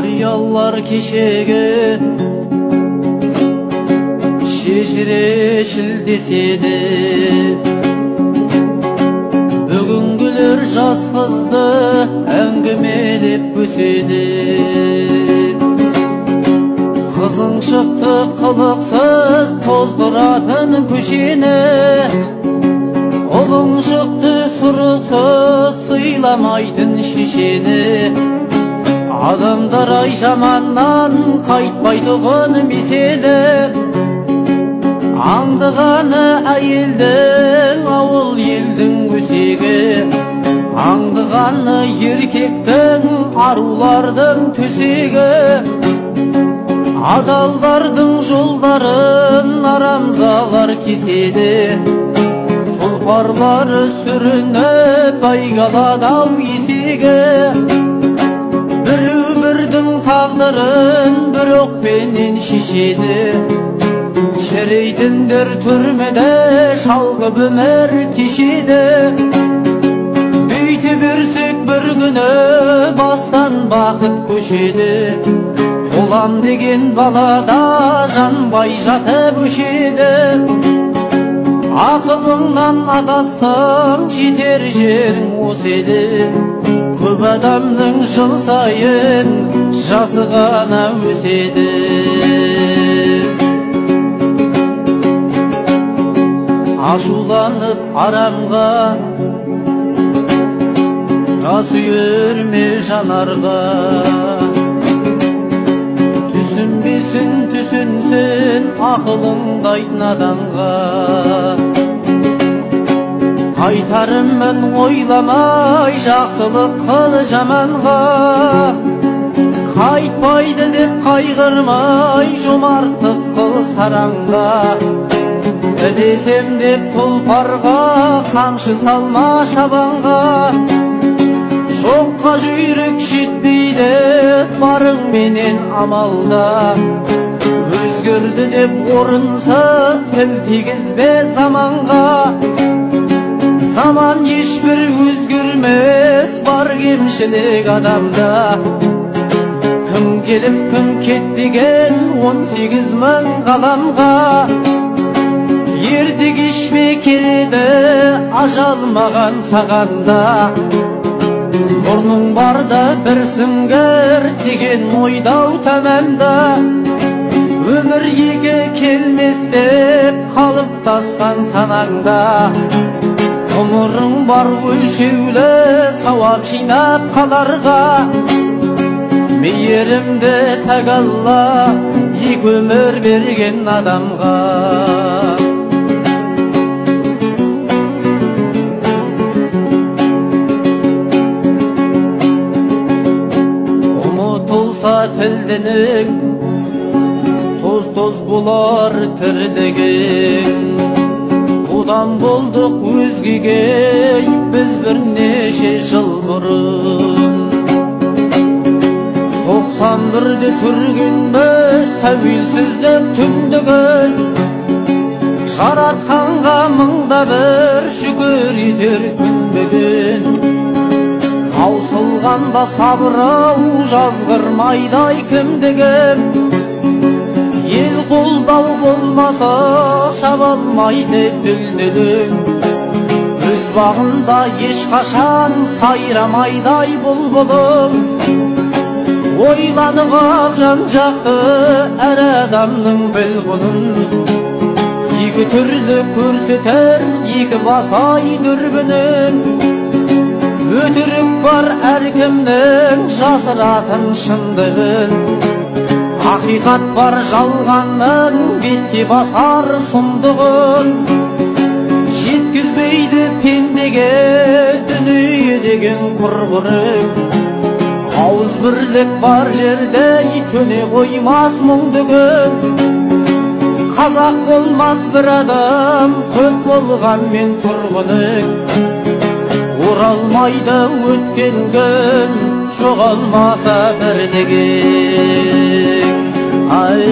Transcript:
Қариялар кешегі шежірешіл деседі, бүгінгілер жас қызды әңгімелеп көседі. Қызың шықты қылықсыз тоздыратын көшені, ұлың шықты сұрықсыз сыйламайтын шешені. Адамдар ай жаманнан қайтпайтұғын меселі, аңдығаны әйелдің ауыл елдің өсегі, аңдығаны еркектің арулардың төсегі. Адалдардың жолдарын арамзалар кеседі, тұлпарлары сүрініп айгалады-ау есегі. Бір өмірдің тағдырын бір оқпенен шешеді, шірейтіндер түрмеде шалғып өмір кешеді. Бүйте берсек бір күні бастан бақыт көшеді, болам деген балада жанбай жатып өшеді. Ақылыңнан адассаң жетер жерің осы еді, көп адамның жыл сайын жасы ғана өседі. Ашуланып арамға, жас үйірме жанарға, түсінбесін түсінсін ақылыңдай наданға. Қайтарымын ойламай жақсылық қыл жаманға, қайтпайды деп қайғырмай жомарттық қыл сараңға. Ілесем деп тұлпарға қамшы салма шабанға, жоққа жүйрік жетпейді барыңменен амалда. Өзгерді деп орынсыз тіл тигізбе заманға, заман ешбір өзгермес бар кемшілік адамда. Кім келіп кім кетпеген 18 мың ғаламға, ерте кеш пе келеді ажал маған сағанда. Мұрның барда бір сіңгір деген ойдау тәмәмда, өмір екі келмес деп қалыптасқан санаңда. Ғұмырың бар өлшеулі сауап жинап қаларға, мейірімді тәк Алла екі өмір берген адамға. Ұмытылса тілдінің тоз-тоз болар тірлігің, одан болдық өзгеге біз бірнеше жыл бұрын. 91-де түргенбіз тәуелсіздік түндігін, жаратқанға мыңда бір шүкір етер күн бүгін. Таусылғанда сабыр-ау жазғырмайдай кімдігім, ел қолдау болмаса шаба алмайды дүлдүлім. Өз бағында ешқашан сайрамайдай бұлбұлым, ойланып ақ жан-жақты әр адамның біл құнын. Екі түрлі көрсетер екі басай дүрбінің, өтірік бар әркімнің жасыратын шындығын. Ақиқат бар жалғанның бетке басар сұмдығын, жеткізбейді пендеге дүние деген құрғырық. Ауыз бірлік бар жерде төне қоймас мұңды күн, қазақ болмас бір адам көп болғанмен тұрғыны. Оралмайды өткен күн, жоғалмаса бірлігің. Ай.